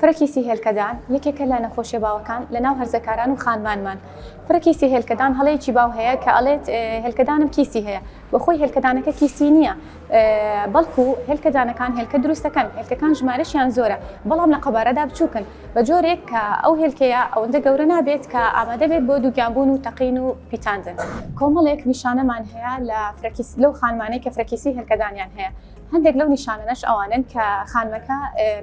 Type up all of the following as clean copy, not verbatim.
فرەکیسی هێلکەدان یەکێکە لە نەخۆشیە باوەکان لە ناو هەرزەکاران و خانمانمان. فرەکیسی هێلکەدان هەڵەیەکی باو هەیە کە ئەڵێت هێلکەدانم کیسی هەیە، بەخۆی هێلکەدانەکە کیسی نییە بەڵکو هێلکەدانەکان هێلکە دروست دەکەن، هێلکەکان ژمارەشیان زۆرە بەڵام لە قەبارەدا بچووکن بە جۆرێک کە ئەو هێلکەیە ئەوەندە گەورە نابێت کە ئامادە بێت بۆ دووگیانبوون و تەقین و پیتاندن. کۆمەڵێک نیشانەمان هەیە لە فرەکیس لەو خانمانەی کە فرەکیسی هێلکەدانیان هەیە. هەندێک لەو نیشانانەش ئەوانەن کە خانمەکە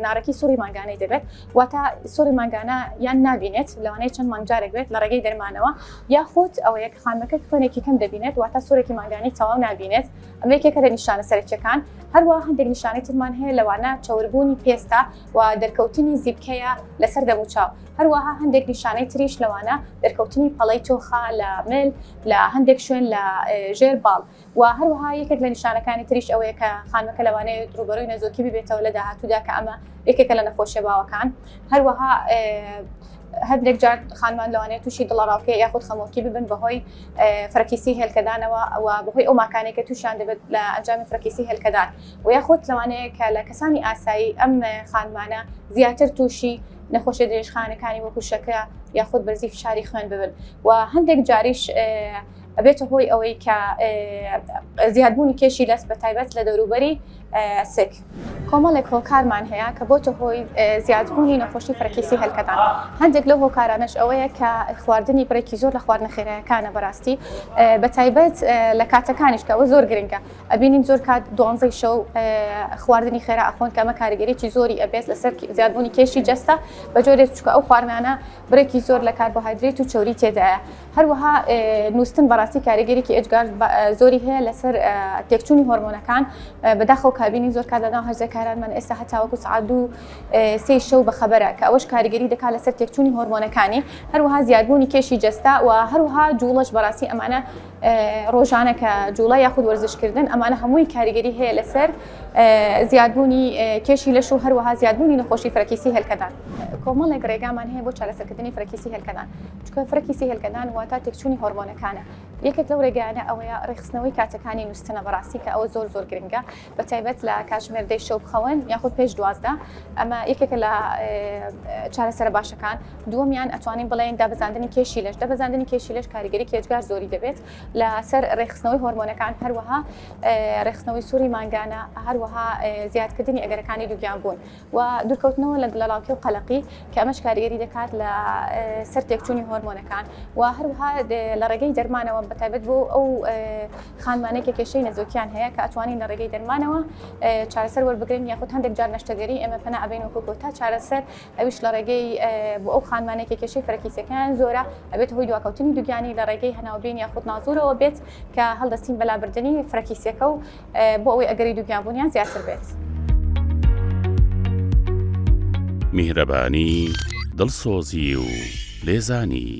ناڕێکی سوڕی مانگانەی دەبێت، واتە سوڕی مانگانە یان نابینێت، لەوانەیە چەند مانگ جارێک بێت لە ڕێگەی دەرمانەوە، یاخود ئەوەیە کە خانمەکە خوێنێکی کەم دەبینێت، واتە سوڕێکی مانگانەی تەواو نابینێت، ئەمە یەکێکە لە نیشانە سەرەکیەکان. هەروەها هەندێک نیشانەی ترمان هەیە لەوانە چەوربوونی پێستە و دەرکەوتنی زیپکەیە لەسەر دەموچاو، هەروەها هەندێک نیشانەی تریش لەوانە دەرکەوتنی پەڵەی تۆخە لە مل، لە هەندێک شوێن لە ژێر باڵ. و هەروەها یەکێک لە نیشانەکانی تریش ئەوەیە کە خانمەکە لەوانەیە ڕووبەڕووی نەزۆکی ببێتەوە لە داهاتوودا کە ئەمە یەکێکە لە نەخۆشیە باوەکان. هەروەها هەندێک جار خانمان لەوانەیە تووشی دڵەڕاوکێ یاخود خەمۆکی ببن بەهۆی فرەکیسی هێلکەدانەوە و بەهۆی ئەو ماکانێک کە تووشیان دەبێت لە ئەنجامی فرەکیسی هێلکەدان و یاخود لەوانەیە کە لە کەسانی ئاسایی ئەم خانمانە زیاتر تووشی نەخۆشیە درێژخایەنەکانی وەکو شەکرە یاخود بەرزی فشاری خوێن ببن و هەندێک جاریش ئەبێتە هۆی ئەوەی کە زیادبوونی کێشی لەس بە تایبەت لە دەوروبەری سک. کۆمەڵێک هۆکارمان هەیە کە بۆتە هۆی زیادبوونی نەخۆشی فرەکیسی هێلکەدان، هەندێک لەو هۆکارانەش ئەوەیە کە خواردنی بڕێکی زۆر لە خواردنە خێرایەکانە بەڕاستی بە تایبەت لە کاتەکانیش کە ئەوە زۆر گرنگە ئەبینین زۆر کات دوانزەی شەو خواردنی خێرا ئەخۆن کە ئەمە کاریگەریی زۆری ئەبێت لەسەر زیادبوونی کێشی جەستە بە جۆرێک چونکە ئەو خواردنانە بڕێکی زۆر لە کاربۆهایدرێت و چەوری تێدایە. هەروەها نووستن بەڕاستی کاریگەریی ئێجگار زۆری هەیە لەسەر تێکچوونی هۆرمۆنەکان، بەداخەوە کابینی زۆر کات لەناو هەرزەکارانمان ئێستا هەتاوەکو سەعات دوو سێی شەو بەخەبەرە کە ئەوەش کاریگەری دەکات لەسەر تێکچوونی هۆرمۆنەکانی، هەروەها زیادبوونی کێشی جەستە و هەروەها جوڵەش بەڕاستی ئەمانە ڕۆژانە کە جوڵە یاخود وەرزشکردن ئەمانە هەمووی کاریگەری هەیە لەسەر زیادبوونی کێشی لەش و هەروەها زیادبوونی نەخۆشی فرەکیسی هێلکەدان. کۆمەڵێک ڕێگامان هەیە بۆ چارەسەرکردنی فرەکیسی هێلکەدان. چونکە فرەکیسی هێلکەدان واتە تێکچوونی هۆرمۆنەکانە، یەکێک لەو ڕێگایانە ئەوەیە ڕێکخستنەوەی کاتەکانی نووستنە بەڕاستی کە ئەوە زۆر زۆر گرنگە بە تایبەت لە کاتژمێر دەی شەو بخەون یاخود پێش 12 ئەمە یەکێکە لە چارەسەرە باشەکان دووەمیان ئەتوانین بڵێین دابەزاندنی کێشی لەش دابەزاندنی کێشی لەش کاریگەری ئێجگار زۆری دەبێت لەسەر ڕێکخستنەوەی هۆرمۆنەکان هەروەها ڕێکخستنەوەی سوڕی مانگانە هەروەها زیادکردنی ئەگەرەکانی دووگیان بوون. و دوورکەوتنەوە لە دڵەڕاوکێ و قەلەقی کە ئەمەش کاریگەری دەکات لە سەر تێکچوونی هۆرمۆنەکان و هەروەها لە ڕێگەی دەرمانەوە بەتایبەت بۆ ئەو خانمانەی کە کێشەی نەزۆکیان هەیە کە ئەتوانین لە ڕێگەی دەرمانەوە چارەسەر وەربگرن یاخود هەندێک جار نەشتەرگەری ئێمە پەنا ئەبەین وەکو کۆتا چارەسەر ئەویش لە ڕێگەی بۆ ئەو خانمانەی کە کێشەی فرەکیسەکەیان زۆرە ئەبێت هۆی دواکەوتنی دووگیانی لە ڕێگەی هەناوبین یاخود نازورەوە بێت کە هەڵدەستین بە لابردنی فرەکیسەکە و بۆ ئەوەی ئەگەری دووگیانبوونیان زیاتر بێت. میهرەبانی، دڵسۆزی و لێزانی.